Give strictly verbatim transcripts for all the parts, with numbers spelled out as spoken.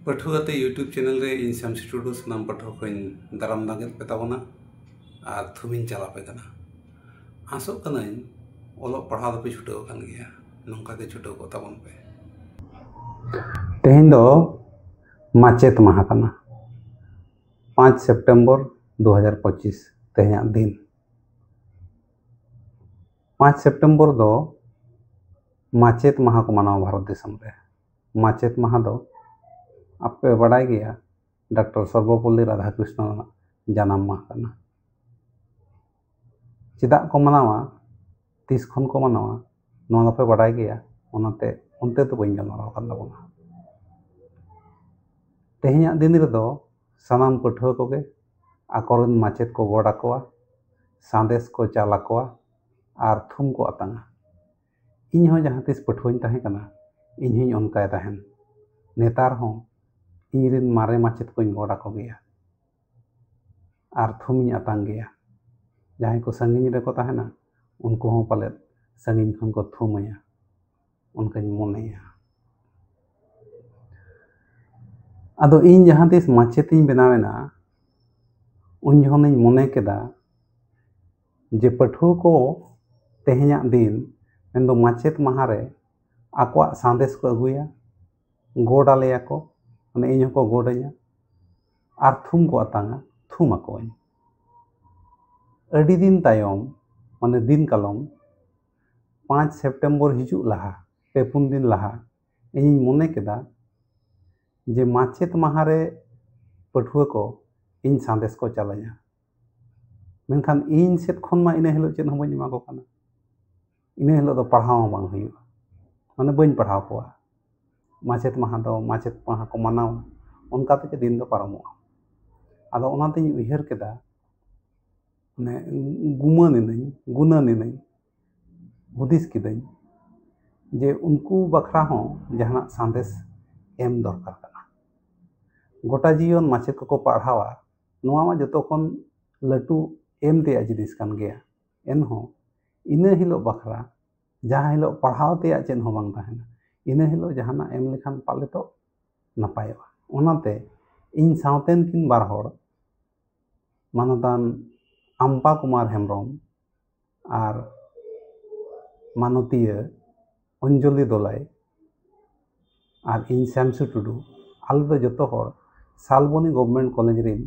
ᱯᱟᱹᱴᱷᱩᱣᱟᱹ ᱜᱟᱛᱮ YouTube channel ᱨᱮ ᱤᱧ ᱥᱟᱢᱥᱤ ᱴᱩᱰᱩ ᱥᱟᱱᱟᱢ ᱯᱟᱹᱴᱷᱩᱣᱟᱹ ᱠᱚᱧ ᱫᱟᱨᱟᱢ ᱫᱟᱜᱮᱫ ᱯᱮ ᱛᱟᱵᱚᱱᱟ ᱟᱨ ᱛᱷᱩᱢᱤᱧ ᱪᱟᱞᱟᱯᱮ ᱠᱟᱱᱟ᱾ ᱟᱥᱚᱜ ᱠᱟᱹᱱᱟᱹᱧ ᱚᱞᱚᱜ ᱯᱟᱲᱦᱟᱣ ᱫᱚᱯᱮ ᱪᱷᱩᱴᱟᱹᱣ ᱟᱠᱟᱱ ᱜᱮᱭᱟ, ᱱᱚᱝᱠᱟ ᱜᱮ ᱪᱷᱩᱴᱟᱹᱣ ᱠᱚᱜ ᱛᱟᱵᱚᱱ ᱯᱮ᱾ ᱛᱮᱦᱮᱧ ᱫᱚ ᱢᱟᱪᱮᱛ ᱢᱟᱦᱟ ᱠᱟᱱᱟ, ᱯᱟᱸᱪ ᱥᱮᱯᱴᱮᱢᱵᱚᱨ ᱫᱩ ᱦᱟᱡᱟᱨ ᱯᱚᱸᱪᱤᱥ, ᱛᱮᱦᱮᱧᱟᱜ ᱫᱤᱱ᱾ ᱯᱟᱸᱪ ᱥᱮᱯᱴᱮᱢᱵᱚᱨ ᱫᱚ ᱢᱟᱪᱮᱛ ᱢᱟᱦᱟ ᱠᱚ ᱢᱟᱱᱟᱣᱟ ᱵᱷᱟᱨᱚᱛ ᱫᱤᱥᱚᱢ ᱨᱮ᱾ ᱢᱟᱪᱮᱛ ᱢᱟᱦᱟ ᱫᱚ ᱟᱯᱮ ᱵᱟᱰᱟᱭ ᱜᱮᱭᱟ, ᱰᱟᱠᱛᱟᱨ ᱥᱚᱨᱵᱚᱯᱚᱞᱞᱤ ᱨᱟᱫᱷᱟᱠᱨᱤᱥᱱᱚᱱ ᱟᱜ ᱡᱟᱱᱟᱢ ᱢᱟᱦᱟ ᱠᱟᱱᱟ᱾ ᱪᱮᱫᱟᱜ ᱠᱚ ᱢᱟᱱᱟᱣᱟ, ᱛᱤᱥ ᱠᱷᱚᱱ ᱠᱚ ᱢᱟᱱᱟᱣᱟ, ᱱᱚᱣᱟ ᱫᱚᱯᱮ ᱵᱟᱰᱟᱭ ᱜᱮᱭᱟ, ᱚᱱᱟᱛᱮ ᱚᱱᱛᱮ ᱫᱚ ᱵᱟᱹᱧ ᱜᱟᱞᱢᱟᱨᱟᱣ ᱠᱟᱱ ᱛᱟᱵᱚᱱᱟ᱾ ᱛᱮᱦᱮᱧᱟᱜ ᱫᱤᱱ ᱨᱮᱫᱚ ᱥᱟᱱᱟᱢ ᱯᱟᱹᱴᱷᱩᱣᱟᱹ ᱠᱚᱜᱮ ᱟᱠᱚᱨᱮᱱ ᱢᱟᱪᱮᱛ ᱠᱚ ᱜᱚᱰ ᱟᱠᱚᱣᱟ, ᱥᱟᱸᱫᱮᱥ ᱠᱚ ᱪᱟᱞ ᱟᱠᱚᱣᱟ ᱟᱨ ᱛᱷᱩᱢ ᱠᱚ ᱟᱛᱟᱝᱟ᱾ ᱤᱧ ᱦᱚᱸ ᱡᱟᱦᱟᱸ ᱛᱤᱥ ᱯᱟᱹᱴᱷᱩᱣᱟᱹᱧ ᱛᱟᱦᱮᱸ ᱠᱟᱱᱟ, ᱤᱧ ᱦᱚᱸᱧ ᱚᱱᱠᱟᱭ ᱛᱟᱦᱮᱱ᱾ ᱱᱮᱛᱟᱨ ᱦᱚᱸ ᱤᱧ ᱨᱮᱱ ᱢᱟᱨᱮ ᱢᱟᱪᱮᱛ ᱠᱚᱧ ᱜᱚᱰ ᱟᱠᱚ ᱜᱮᱭᱟ ᱟᱨ ᱛᱷᱩᱢᱤᱧ ᱟᱛᱟᱝ ᱜᱮᱭᱟ᱾ ᱡᱟᱦᱟᱸᱭ ᱠᱚ ᱥᱟᱺᱜᱤᱧ ᱨᱮᱠᱚ ᱛᱟᱦᱮᱱᱟ, ᱩᱱᱠᱩ ᱦᱚᱸ ᱯᱟᱞᱮᱫ ᱥᱟᱺᱜᱤᱧ ᱠᱷᱚᱱ ᱠᱚ ᱛᱷᱩᱢ ᱟᱹᱧᱟ, ᱚᱱᱠᱟᱧ ᱢᱚᱱᱮᱭᱟ᱾ ᱟᱫᱚ ᱤᱧ ᱡᱟᱦᱟᱸ ᱛᱤᱥ ᱢᱟᱪᱮᱛᱤᱧ ᱵᱮᱱᱟᱣ ᱮᱱᱟ, ᱩᱱ ᱡᱚᱠᱷᱚᱱᱤᱧ ᱢᱚᱱᱮ ᱠᱮᱫᱟ ᱡᱮ ᱯᱟᱹᱴᱷᱩᱣᱟᱹ ᱠᱚ ᱛᱮᱦᱮᱧᱟᱜ ᱫᱤᱱ, ᱢᱮᱱᱫᱚ ᱢᱟᱪᱮᱛ ᱢᱟᱦᱟ ᱨᱮ ᱟᱠᱚᱣᱟᱜ ᱥᱟᱸᱫᱮᱥ ᱠᱚ ᱟᱹᱜᱩᱭᱟ, ᱜᱚᱰ ᱟᱞᱮᱭᱟ ᱠᱚ, ᱢᱟᱱᱮ ᱤᱧ ᱦᱚᱸᱠᱚ ᱜᱚᱰ ᱟᱹᱧᱟ ᱟᱨ ᱛᱷᱩᱢ ᱠᱚ ᱟᱛᱟᱝᱟ, ᱛᱷᱩᱢ ᱟᱠᱚᱣᱟᱹᱧ᱾ ᱟᱹᱰᱤ ᱫᱤᱱ ᱛᱟᱭᱚᱢ, ᱢᱟᱱᱮ ᱫᱤᱱ ᱠᱟᱞᱚᱢ, ᱯᱟᱸᱪ ᱥᱮᱯᱴᱮᱢᱵᱚᱨ ᱦᱤᱡᱩᱜ ᱞᱟᱦᱟ, ᱯᱮ ᱯᱩᱱ ᱫᱤᱱ ᱞᱟᱦᱟ, ᱤᱧᱤᱧ ᱢᱚᱱᱮ ᱠᱮᱫᱟ ᱡᱮ ᱢᱟᱪᱮᱛ ᱢᱟᱦᱟ ᱨᱮ ᱯᱟᱹᱴᱷᱩᱣᱟᱹ ᱠᱚ ᱤᱧ ᱥᱟᱸᱫᱮᱥ ᱠᱚ ᱪᱟᱞ ᱟᱹᱧᱟ᱾ ᱢᱮᱱᱠᱷᱟᱱ ᱤᱧ ᱥᱮᱫ ᱠᱷᱚᱱ ᱢᱟ ᱤᱱᱟᱹ ᱦᱤᱞᱳᱜ ᱪᱮᱫ ᱦᱚᱸ ᱵᱟᱹᱧ ᱮᱢᱟ ᱠᱚ ᱠᱟᱱᱟ᱾ ᱤᱱᱟᱹ ᱦᱤᱞᱳᱜ ᱫᱚ ᱯᱟᱲᱦᱟᱣ ᱦᱚᱸ ᱵᱟᱝ ᱦᱩᱭᱩᱜᱼᱟ, ᱢᱟᱱᱮ ᱵᱟᱹᱧ ᱯᱟᱲᱦᱟᱣ ᱠᱚᱣᱟ᱾ ᱢᱟᱪᱮᱛ ᱢᱟᱦᱟ ᱫᱚ ᱢᱟᱪᱮᱛ ᱢᱟᱦᱟ ᱠᱚ ᱢᱟᱱᱟᱣᱟ, ᱚᱱᱠᱟ ᱛᱮᱜᱮ ᱫᱤᱱ ᱫᱚ ᱯᱟᱨᱚᱢᱚᱜᱼᱟ᱾ ᱟᱫᱚ ᱚᱱᱟᱛᱤᱧ ᱩᱭᱦᱟᱹᱨ ᱠᱮᱫᱟ, ᱢᱟᱱᱮ ᱜᱩᱢᱟᱹᱱ ᱮᱱᱟᱹᱧ, ᱜᱩᱱᱟᱹᱱ ᱮᱱᱟᱹᱧ, ᱦᱩᱫᱤᱥ ᱠᱤᱫᱟᱹᱧ ᱡᱮ ᱩᱱᱠᱩ ᱵᱟᱠᱷᱨᱟ ᱦᱚᱸ ᱡᱟᱦᱟᱱᱟᱜ ᱥᱟᱸᱫᱮᱥ ᱮᱢ ᱫᱚᱨᱠᱟᱨ ᱠᱟᱱᱟ᱾ ᱜᱚᱴᱟ ᱡᱤᱭᱚᱱ ᱢᱟᱪᱮᱛ ᱠᱚᱠᱚ ᱯᱟᱲᱦᱟᱣᱟ, ᱱᱚᱣᱟ ᱢᱟ ᱡᱚᱛᱚ ᱠᱷᱚᱱ ᱞᱟᱹᱴᱩ ᱮᱢ ᱛᱮᱭᱟᱜ ᱡᱤᱱᱤᱥ ᱠᱟᱱ ᱜᱮᱭᱟ᱾ ᱮᱱᱦᱚᱸ ᱤᱱᱟᱹ ᱦᱤᱞᱳᱜ ᱵᱟᱠᱷᱨᱟ, ᱡᱟᱦᱟᱸ ᱦᱤᱞᱳᱜ ᱯᱟᱲᱦᱟᱣ ᱛᱮᱭᱟᱜ ᱪᱮᱫ ᱦᱚᱸ ᱵᱟᱝ ᱛᱟᱦᱮᱱᱟ, ᱤᱱᱟᱹ ᱦᱤᱞᱳᱜ ᱡᱟᱦᱟᱱᱟᱜ ᱮᱢ ᱞᱮᱠᱷᱟᱱ ᱯᱟᱞᱮᱛᱚᱜ ᱱᱟᱯᱟᱭᱚᱜᱼᱟ᱾ ᱚᱱᱟᱛᱮ ᱤᱧ ᱥᱟᱶᱛᱮᱱ ᱠᱤᱱ ᱵᱟᱨ ᱦᱚᱲ, ᱢᱟᱱᱚᱛᱟᱱ ᱟᱢᱯᱟ ᱠᱩᱢᱟᱨ ᱦᱮᱢᱵᱨᱚᱢ ᱟᱨ ᱢᱟᱱᱚᱛᱤᱭᱟᱹ ᱚᱧᱡᱚᱞᱤ ᱫᱚᱞᱟᱭ ᱟᱨ ᱤᱧ ᱥᱟᱢᱥᱩ ᱴᱩᱰᱩ, ᱟᱞᱮ ᱫᱚ ᱡᱚᱛᱚ ᱦᱚᱲ ᱥᱟᱞᱵᱚᱱᱤ ᱜᱚᱵᱷᱢᱮᱱᱴ ᱠᱚᱞᱮᱡᱽ ᱨᱤᱱ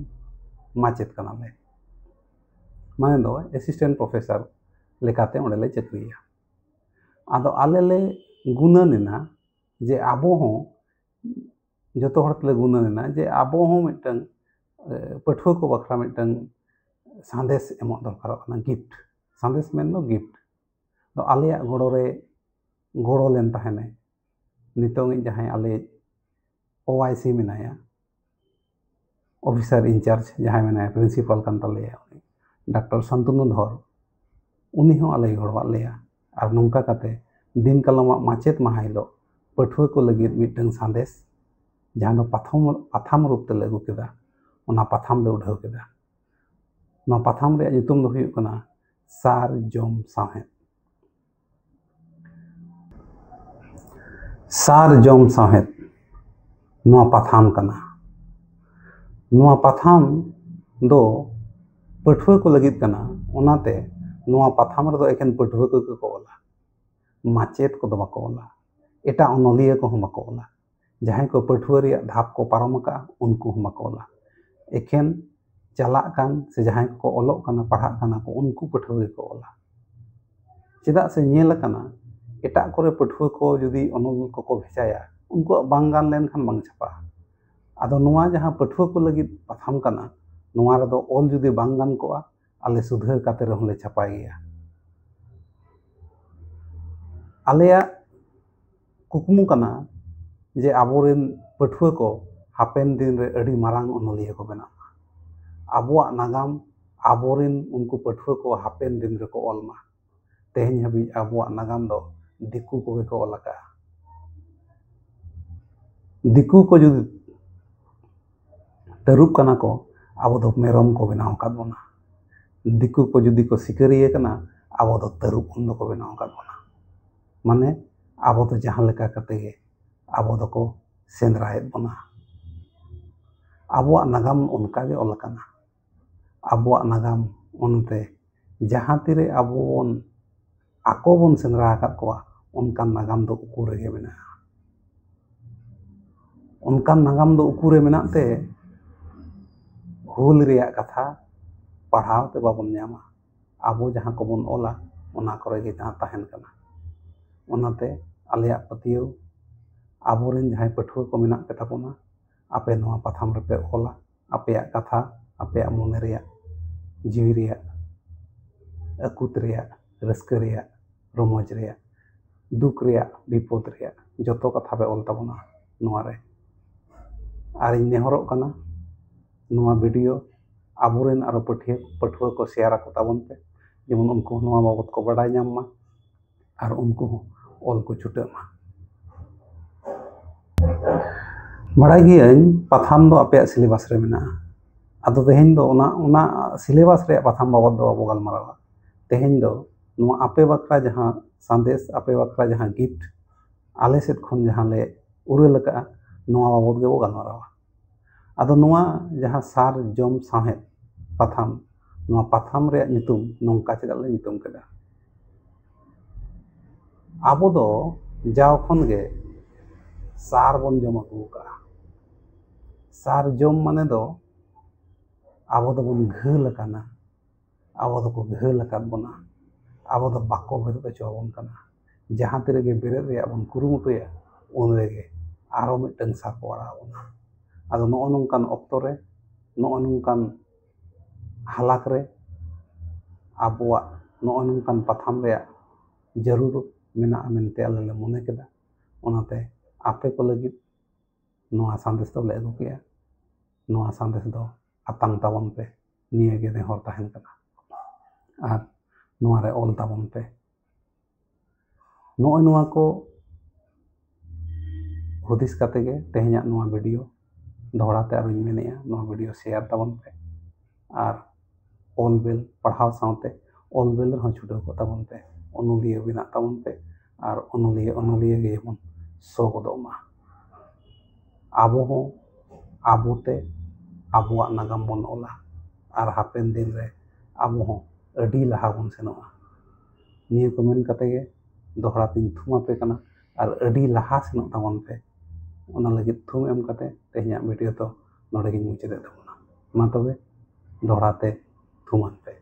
ᱢᱟᱪᱮᱫ ᱠᱟᱱᱟᱞᱮ᱾ ᱢᱟᱱᱮ ᱫᱚ ᱮᱥᱤᱥᱴᱮᱱᱴ ᱯᱨᱚᱯᱷᱮᱥᱚᱨ ᱞᱮᱠᱟᱛᱮ ᱚᱸᱰᱮ ᱞᱮ ᱪᱟᱹᱠᱨᱤᱭᱟ᱾ ᱟᱫᱚ ᱟᱞᱮ ᱞᱮ ᱜᱩᱱᱟᱹᱱ ᱮᱱᱟ ᱡᱮ ᱟᱵᱚ ᱦᱚᱸ, ᱡᱚᱛᱚ ᱦᱚᱲ ᱛᱮᱞᱮ ᱜᱩᱱᱟᱹᱱ ᱮᱱᱟ ᱡᱮ ᱟᱵᱚ ᱦᱚᱸ ᱢᱤᱫᱴᱟᱝ, ᱮ, ᱯᱟᱹᱴᱷᱩᱣᱟᱹ ᱠᱚ ᱵᱟᱠᱷᱨᱟ ᱢᱤᱫᱴᱟᱝ ᱥᱟᱸᱫᱮᱥ ᱮᱢᱚᱜ ᱫᱚᱨᱠᱟᱨᱚᱜ ᱠᱟᱱᱟ, ᱜᱤᱯᱷᱴ᱾ ᱥᱟᱸᱫᱮᱥ ᱢᱮᱱ ᱫᱚ ᱜᱤᱯᱷᱴ᱾ ᱫᱚ ᱟᱞᱮᱭᱟᱜ ᱜᱚᱲᱚ ᱨᱮ ᱜᱚᱲᱚ ᱞᱮᱱ ᱛᱟᱦᱮᱱᱟᱭ ᱱᱤᱛᱚᱝᱤᱡ ᱡᱟᱦᱟᱸᱭ ᱟᱞᱮ ᱳ ᱟᱭ ᱥᱤ ᱢᱮᱱᱟᱭᱟ, ᱚᱯᱷᱤᱥᱟᱨ ᱤᱱᱪᱟᱨᱡᱽ ᱡᱟᱦᱟᱸᱭ ᱢᱮᱱᱟᱭᱟ, ᱯᱨᱤᱱᱥᱤᱯᱟᱞ ᱠᱟᱱ ᱛᱟᱞᱮᱭᱟ ᱩᱱᱤ, ᱰᱟᱠᱛᱟᱨ ᱥᱟᱱᱛᱚᱱᱩ ᱫᱷᱚᱨ, ᱩᱱᱤ ᱦᱚᱸ ᱟᱞᱮᱭ ᱜᱚᱲᱚᱣᱟᱫ ᱞᱮᱭᱟ᱾ ᱟᱨ ᱱᱚᱝᱠᱟ ᱠᱟᱛᱮ ᱫᱤᱱ ᱠᱟᱞᱚᱢᱟᱜ ᱢᱟᱪᱮᱛ ᱢᱟᱦᱟ ᱦᱤᱞᱳᱜ ᱯᱟᱹᱴᱷᱩᱣᱟᱹ ᱠᱚ ᱞᱟᱹᱜᱤᱫ ᱢᱤᱫᱴᱟᱝ ᱥᱟᱸᱫᱮᱥ, ᱡᱟᱦᱟᱸ ᱫᱚ ᱯᱟᱛᱷᱟᱢ, ᱯᱟᱛᱷᱟᱢ ᱨᱩᱯ ᱛᱮᱞᱮ ᱟᱹᱜᱩ ᱠᱮᱫᱟ, ᱚᱱᱟ ᱯᱟᱛᱷᱟᱢ ᱞᱮ ᱩᱰᱷᱟᱹᱣ ᱠᱮᱫᱟ᱾ ᱱᱚᱣᱟ ᱯᱟᱛᱷᱟᱢ ᱨᱮᱭᱟᱜ ᱧᱩᱛᱩᱢ ᱫᱚ ᱦᱩᱭᱩᱜ ᱠᱟᱱᱟ ᱥᱟᱨ ᱡᱚᱢ ᱥᱟᱶᱦᱮᱫ᱾ ᱥᱟᱨ ᱡᱚᱢ ᱥᱟᱶᱦᱮᱫ ᱱᱚᱣᱟ ᱯᱟᱛᱷᱟᱢ ᱠᱟᱱᱟ᱾ ᱱᱚᱣᱟ ᱯᱟᱛᱷᱟᱢ ᱫᱚ ᱯᱟᱹᱴᱷᱩᱣᱟᱹ ᱠᱚ ᱞᱟᱹᱜᱤᱫ ᱠᱟᱱᱟ, ᱚᱱᱟᱛᱮ ᱱᱚᱣᱟ ᱯᱟᱛᱷᱟᱢ ᱨᱮᱫᱚ ᱮᱠᱮᱱ ᱯᱟᱹᱴᱷᱩᱣᱟᱹ ᱠᱚᱜᱮ ᱠᱚ ᱚᱞᱟ, ᱢᱟᱪᱮᱛ ᱠᱚᱫᱚ ᱵᱟᱠᱚ ᱚᱞᱟ, ᱮᱴᱟᱜ ᱚᱱᱚᱞᱤᱭᱟᱹ ᱠᱚᱦᱚᱸ ᱵᱟᱠᱚ ᱚᱞᱟ᱾ ᱡᱟᱦᱟᱸᱭ ᱠᱚ ᱯᱟᱹᱴᱷᱩᱣᱟᱹ ᱨᱮᱭᱟᱜ ᱫᱷᱟᱯ ᱠᱚ ᱯᱟᱨᱚᱢ ᱟᱠᱟᱫᱼᱟ, ᱩᱱᱠᱩ ᱦᱚᱸ ᱵᱟᱠᱚ ᱚᱞᱟ᱾ ᱮᱠᱷᱮᱱ ᱪᱟᱞᱟᱜ ᱠᱟᱱ ᱥᱮ ᱡᱟᱦᱟᱸᱭ ᱠᱚᱠᱚ ᱚᱞᱚᱜ ᱠᱟᱱᱟ, ᱯᱟᱲᱦᱟᱜ ᱠᱟᱱᱟ ᱠᱚ, ᱩᱱᱠᱩ ᱯᱟᱹᱴᱷᱩᱣᱟᱹ ᱜᱮᱠᱚ ᱚᱞᱟ᱾ ᱪᱮᱫᱟᱜ ᱥᱮ ᱧᱮᱞ ᱟᱠᱟᱱᱟ, ᱮᱴᱟᱜ ᱠᱚᱨᱮ ᱯᱟᱹᱴᱷᱩᱣᱟᱹ ᱠᱚ ᱡᱩᱫᱤ ᱚᱱᱚᱞ ᱠᱚᱠᱚ ᱵᱷᱮᱡᱟᱭᱟ, ᱩᱱᱠᱩᱣᱟᱜ ᱵᱟᱝ ᱜᱟᱱ ᱞᱮᱱᱠᱷᱟᱱ ᱵᱟᱝ ᱪᱷᱟᱯᱟᱜᱼᱟ᱾ ᱟᱫᱚ ᱱᱚᱣᱟ ᱡᱟᱦᱟᱸ ᱯᱟᱹᱴᱷᱩᱣᱟᱹ ᱠᱚ ᱞᱟᱹᱜᱤᱫ ᱯᱟᱛᱷᱟᱢ ᱠᱟᱱᱟ, ᱱᱚᱣᱟ ᱨᱮᱫᱚ ᱚᱞ ᱡᱩᱫᱤ ᱵᱟᱝ ᱜᱟᱱ ᱠᱚᱜᱼᱟ, ᱟᱞᱮ ᱥᱩᱫᱷᱟᱹᱨ ᱠᱟᱛᱮ ᱨᱮᱦᱚᱸ ᱞᱮ ᱪᱷᱟᱯᱟᱭ ᱜᱮᱭᱟ᱾ ᱟᱞᱮᱭᱟᱜ ᱠᱩᱠᱢᱩ ᱠᱟᱱᱟ ᱡᱮ ᱟᱵᱚᱨᱮᱱ ᱯᱟᱹᱴᱷᱩᱣᱟᱹ ᱠᱚ ᱦᱟᱯᱮᱱ ᱫᱤᱱ ᱨᱮ ᱟᱹᱰᱤ ᱢᱟᱨᱟᱝ ᱚᱱᱚᱞᱤᱭᱟᱹ ᱠᱚ ᱵᱮᱱᱟᱜ ᱢᱟ᱾ ᱟᱵᱚᱣᱟᱜ ᱱᱟᱜᱟᱢ ᱟᱵᱚᱨᱮᱱ ᱩᱱᱠᱩ ᱯᱟᱹᱴᱷᱩᱣᱟᱹ ᱠᱚ ᱦᱟᱯᱮᱱ ᱫᱤᱱ ᱨᱮᱠᱚ ᱚᱞ ᱢᱟ᱾ ᱛᱮᱦᱮᱧ ᱦᱟᱹᱵᱤᱡ ᱟᱵᱚᱣᱟᱜ ᱱᱟᱜᱟᱢ ᱫᱚ ᱫᱤᱠᱩ ᱠᱚᱜᱮ ᱠᱚ ᱚᱞ ᱟᱠᱟᱫᱼᱟ᱾ ᱫᱤᱠᱩ ᱠᱚ ᱡᱩᱫᱤ ᱛᱟᱹᱨᱩᱵ ᱠᱟᱱᱟ ᱠᱚ, ᱟᱵᱚ ᱫᱚ ᱢᱮᱨᱚᱢ ᱠᱚ ᱵᱮᱱᱟᱣ ᱟᱠᱟᱫ ᱵᱚᱱᱟ᱾ ᱫᱤᱠᱩ ᱠᱚ ᱡᱩᱫᱤ ᱠᱚ ᱥᱤᱠᱟᱹᱨᱤᱭᱟᱹ ᱠᱟᱱᱟ, ᱟᱵᱚ ᱫᱚ ᱛᱟᱹᱨᱩᱵ ᱠᱷᱚᱱ ᱫᱚᱠᱚ ᱵᱮᱱᱟᱣ ᱟᱠᱟᱫ ᱵᱚᱱᱟ᱾ ᱢᱟᱱᱮ ᱟᱵᱚ ᱫᱚ ᱡᱟᱦᱟᱸ ᱞᱮᱠᱟ ᱠᱟᱛᱮ ᱜᱮ ᱟᱵᱚ ᱫᱚᱠᱚ ᱥᱮᱸᱫᱽᱨᱟᱭᱮᱫ ᱵᱚᱱᱟ᱾ ᱟᱵᱚᱣᱟᱜ ᱱᱟᱜᱟᱢ ᱚᱱᱠᱟ ᱜᱮ ᱚᱞ ᱟᱠᱟᱱᱟ᱾ ᱟᱵᱚᱣᱟᱜ ᱱᱟᱜᱟᱢ ᱚᱱᱛᱮ ᱡᱟᱦᱟᱸ ᱛᱤᱨᱮ ᱟᱵᱚ ᱵᱚᱱ, ᱟᱠᱚ ᱵᱚᱱ ᱥᱮᱸᱫᱽᱨᱟ ᱟᱠᱟᱫ ᱠᱚᱣᱟ, ᱚᱱᱠᱟᱱ ᱱᱟᱜᱟᱢ ᱫᱚ ᱩᱠᱩ ᱨᱮᱜᱮ ᱢᱮᱱᱟᱜᱼᱟ᱾ ᱚᱱᱠᱟᱱ ᱱᱟᱜᱟᱢ ᱫᱚ ᱩᱠᱩ ᱨᱮ ᱢᱮᱱᱟᱜ ᱛᱮ ᱦᱩᱞ ᱨᱮᱭᱟᱜ ᱠᱟᱛᱷᱟ ᱯᱟᱲᱦᱟᱣ ᱛᱮ ᱵᱟᱵᱚᱱ ᱧᱟᱢᱟ᱾ ᱟᱵᱚ ᱡᱟᱦᱟᱸ ᱠᱚᱵᱚᱱ ᱚᱞᱟ, ᱚᱱᱟ ᱠᱚᱨᱮ ᱜᱮ ᱡᱟᱦᱟᱸ ᱛᱟᱦᱮᱱ ᱠᱟᱱᱟ᱾ ᱚᱱᱟᱛᱮ ᱟᱞᱮᱭᱟᱜ ᱯᱟᱹᱛᱭᱟᱹᱣ, ᱟᱵᱚᱨᱮᱱ ᱡᱟᱦᱟᱸᱭ ᱯᱟᱹᱴᱷᱩᱣᱟᱹ ᱠᱚ ᱢᱮᱱᱟᱜ ᱯᱮ ᱛᱟᱵᱚᱱᱟ, ᱟᱯᱮ ᱱᱚᱣᱟ ᱯᱟᱛᱷᱟᱢ ᱨᱮᱯᱮ ᱚᱞᱟ, ᱟᱯᱮᱭᱟᱜ ᱠᱟᱛᱷᱟ, ᱟᱯᱮᱭᱟᱜ ᱢᱚᱱᱮ ᱨᱮᱭᱟᱜ, ᱡᱤᱣᱤ ᱨᱮᱭᱟᱜ, ᱟᱹᱠᱩᱛ ᱨᱮᱭᱟᱜ, ᱨᱟᱹᱥᱠᱟᱹ ᱨᱮᱭᱟᱜ, ᱨᱚᱢᱚᱡᱽ ᱨᱮᱭᱟᱜ, ᱫᱩᱠ ᱨᱮᱭᱟᱜ, ᱵᱤᱯᱚᱫ ᱨᱮᱭᱟᱜ ᱡᱚᱛᱚ ᱠᱟᱛᱷᱟ ᱯᱮ ᱚᱞ ᱛᱟᱵᱚᱱᱟ ᱱᱚᱣᱟ ᱨᱮ᱾ ᱟᱨᱤᱧ ᱱᱮᱦᱚᱨᱚᱜ ᱠᱟᱱᱟ, ᱱᱚᱣᱟ ᱵᱷᱤᱰᱤᱭᱳ ᱟᱵᱚᱨᱮᱱ ᱟᱨᱚ ᱯᱟᱹᱴᱷᱩᱣᱟᱹ, ᱯᱟᱹᱴᱷᱩᱣᱟᱹ ᱠᱚ ᱥᱮᱭᱟᱨ ᱟᱠᱚ ᱛᱟᱵᱚᱱ ᱯᱮ, ᱡᱮᱢᱚᱱ ᱩᱱᱠᱩ ᱦᱚᱸ ᱱᱚᱣᱟ ᱵᱟᱵᱚᱫ ᱠᱚ ᱵᱟᱰᱟᱭ ᱧᱟᱢ ᱢᱟ ᱟᱨ ᱩᱱᱠᱩ ᱦᱚᱸ ᱚᱞ ᱠᱚ ᱪᱷᱩᱴᱟᱹᱜ ᱢᱟ᱾ ᱵᱟᱲᱟᱭ ᱜᱤᱭᱟᱹᱧ ᱯᱟᱛᱷᱟᱢ ᱫᱚ ᱟᱯᱮᱭᱟᱜ ᱥᱤᱞᱮᱵᱟᱥ ᱨᱮ ᱢᱮᱱᱟᱜᱼᱟ, ᱟᱫᱚ ᱛᱮᱦᱮᱧ ᱫᱚ ᱚᱱᱟ, ᱚᱱᱟ ᱥᱤᱞᱮᱵᱟᱥ ᱨᱮᱭᱟᱜ ᱯᱟᱛᱷᱟᱢ ᱵᱟᱵᱚᱫ ᱫᱚ ᱵᱟᱵᱚ ᱜᱟᱞᱢᱟᱨᱟᱣᱟ᱾ ᱛᱮᱦᱮᱧ ᱫᱚ ᱱᱚᱣᱟ ᱟᱯᱮ ᱵᱟᱠᱷᱨᱟ ᱡᱟᱦᱟᱸ ᱥᱟᱸᱫᱮᱥ, ᱟᱯᱮ ᱵᱟᱠᱷᱨᱟ ᱡᱟᱦᱟᱸ ᱜᱤᱯᱷᱴ ᱟᱞᱮ ᱥᱮᱫ ᱠᱷᱚᱱ ᱡᱟᱦᱟᱸ ᱞᱮ ᱩᱨᱟᱹᱞ ᱟᱠᱟᱫᱼᱟ, ᱱᱚᱣᱟ ᱵᱟᱵᱚᱫ ᱜᱮᱵᱚ ᱜᱟᱞᱢᱟᱨᱟᱣᱟ᱾ ᱟᱫᱚ ᱱᱚᱣᱟ ᱡᱟᱦᱟᱸ ᱥᱟᱨ ᱡᱚᱢ ᱥᱟᱶᱦᱮᱫ ᱯᱟᱛᱷᱟᱢ, ᱱᱚᱣᱟ ᱯᱟᱛᱷᱟᱢ ᱨᱮᱭᱟᱜ ᱧᱩᱛᱩᱢ ᱱᱚᱝᱠᱟ ᱪᱮᱫᱟᱜ ᱞᱮ ᱧᱩᱛᱩᱢ ᱠᱮᱫᱟ? ᱟᱵᱚ ᱫᱚ ᱡᱟᱣ ᱠᱷᱚᱱ ᱜᱮ ᱥᱟᱨ ᱵᱚᱱ ᱡᱚᱢ ᱟᱹᱜᱩ ᱟᱠᱟᱫᱼᱟ᱾ ᱥᱟᱨ ᱡᱚᱢ ᱢᱟᱱᱮ ᱫᱚ ᱟᱵᱚ ᱫᱚᱵᱚᱱ ᱜᱷᱟᱹᱞ ᱟᱠᱟᱱᱟ, ᱟᱵᱚ ᱫᱚᱠᱚ ᱜᱷᱟᱹᱞ ᱟᱠᱟᱫ ᱵᱚᱱᱟ, ᱟᱵᱚ ᱫᱚ ᱵᱟᱠᱚ ᱵᱮᱨᱮᱫ ᱦᱚᱪᱚ ᱟᱵᱚᱱ ᱠᱟᱱᱟ᱾ ᱡᱟᱦᱟᱸ ᱛᱤ ᱨᱮᱜᱮ ᱵᱮᱨᱮᱫ ᱨᱮᱭᱟᱜ ᱵᱚᱱ ᱠᱩᱨᱩᱢᱩᱴᱩᱭᱟ, ᱩᱱ ᱨᱮᱜᱮ ᱟᱨᱚ ᱢᱤᱫᱴᱟᱝ ᱥᱟᱨ ᱠᱚ ᱟᱲᱟᱜ ᱟᱵᱚᱱᱟ᱾ ᱟᱫᱚ ᱱᱚᱜᱼᱚ ᱱᱚᱝᱠᱟᱱ ᱚᱠᱛᱚ ᱨᱮ, ᱱᱚᱜᱼᱚ ᱱᱚᱝᱠᱟᱱ ᱦᱟᱞᱟᱛ ᱨᱮ ᱟᱵᱚᱣᱟᱜ ᱱᱚᱜᱼᱚ ᱱᱚᱝᱠᱟᱱ ᱯᱟᱛᱷᱟᱢ ᱨᱮᱭᱟᱜ ᱡᱟᱹᱨᱩᱲ ᱢᱮᱱᱟᱜᱼᱟ ᱢᱮᱱᱛᱮ ᱟᱞᱮ ᱞᱮ ᱢᱚᱱᱮ ᱠᱮᱫᱟ᱾ ᱚᱱᱟᱛᱮ ᱟᱯᱮ ᱠᱚ ᱞᱟᱹᱜᱤᱫ ᱱᱚᱣᱟ ᱥᱟᱸᱫᱮᱥ ᱫᱚᱞᱮ ᱟᱹᱜᱩ ᱠᱮᱜᱼᱟ᱾ ᱱᱚᱣᱟ ᱥᱟᱸᱫᱮᱥ ᱫᱚ ᱟᱛᱟᱝ ᱛᱟᱵᱚᱱ ᱯᱮ, ᱱᱤᱭᱟᱹ ᱜᱮ ᱱᱮᱦᱚᱨ ᱛᱟᱦᱮᱱ ᱠᱟᱱᱟ᱾ ᱟᱨ ᱱᱚᱣᱟ ᱨᱮ ᱚᱞ ᱛᱟᱵᱚᱱ ᱯᱮ᱾ ᱱᱚᱜᱼᱚᱭ ᱱᱚᱣᱟ ᱠᱚ ᱦᱩᱫᱤᱥ ᱠᱟᱛᱮ ᱜᱮ ᱛᱮᱦᱮᱧᱟᱜ ᱱᱚᱣᱟ ᱵᱷᱤᱰᱤᱭᱳ ᱫᱚᱦᱲᱟ ᱛᱮ ᱟᱨᱚᱧ ᱢᱮᱱᱮᱫᱼᱟ, ᱱᱚᱣᱟ ᱵᱷᱤᱰᱤᱭᱳ ᱥᱮᱭᱟᱨ ᱛᱟᱵᱚᱱ ᱯᱮ ᱟᱨ ᱚᱞ ᱵᱮᱞ ᱯᱟᱲᱦᱟᱣ ᱥᱟᱶᱛᱮ ᱚᱞ ᱵᱮᱞ ᱨᱮᱦᱚᱸ ᱪᱷᱩᱴᱟᱹᱣ ᱠᱚᱜ ᱛᱟᱵᱚᱱ ᱯᱮ᱾ ᱚᱱᱚᱞᱤᱭᱟᱹ ᱵᱮᱱᱟᱜ ᱛᱟᱵᱚᱱ ᱯᱮ ᱟᱨ ᱚᱱᱚᱞᱤᱭᱟᱹ, ᱚᱱᱚᱞᱤᱭᱟᱹ ᱜᱮ ᱡᱮᱢᱚᱱ ᱥᱚ ᱜᱚᱫᱚᱜ ᱢᱟ᱾ ᱟᱵᱚ ᱦᱚᱸ ᱟᱵᱚᱛᱮ ᱟᱵᱚᱣᱟᱜ ᱱᱟᱜᱟᱢ ᱵᱚᱱ ᱚᱞᱟ ᱟᱨ ᱦᱟᱯᱮᱱ ᱫᱤᱱ ᱨᱮ ᱟᱵᱚ ᱦᱚᱸ ᱟᱹᱰᱤ ᱞᱟᱦᱟ ᱵᱚᱱ ᱥᱮᱱᱚᱜᱼᱟ᱾ ᱱᱤᱭᱟᱹ ᱠᱚ ᱢᱮᱱ ᱠᱟᱛᱮ ᱜᱮ ᱫᱚᱦᱲᱟ ᱛᱤᱧ ᱛᱷᱩᱢ ᱟᱯᱮ ᱠᱟᱱᱟ ᱟᱨ ᱟᱹᱰᱤ ᱞᱟᱦᱟ ᱥᱮᱱᱚᱜ ᱛᱟᱵᱚᱱ ᱯᱮ᱾ ᱚᱱᱟ ᱞᱟᱹᱜᱤᱫ ᱛᱷᱩᱢ ᱮᱢ ᱠᱟᱛᱮ ᱛᱮᱦᱮᱧᱟᱜ ᱵᱷᱤᱰᱤᱭᱳ ᱫᱚ ᱱᱚᱰᱮ ᱜᱤᱧ ᱢᱩᱪᱟᱹᱫᱮᱫ ᱛᱟᱵᱚᱱᱟ᱾ ᱢᱟ ᱛᱚᱵᱮ ᱫᱚᱦᱲᱟ ᱛᱮ ᱛᱷᱩᱢᱟᱱ ᱯᱮ᱾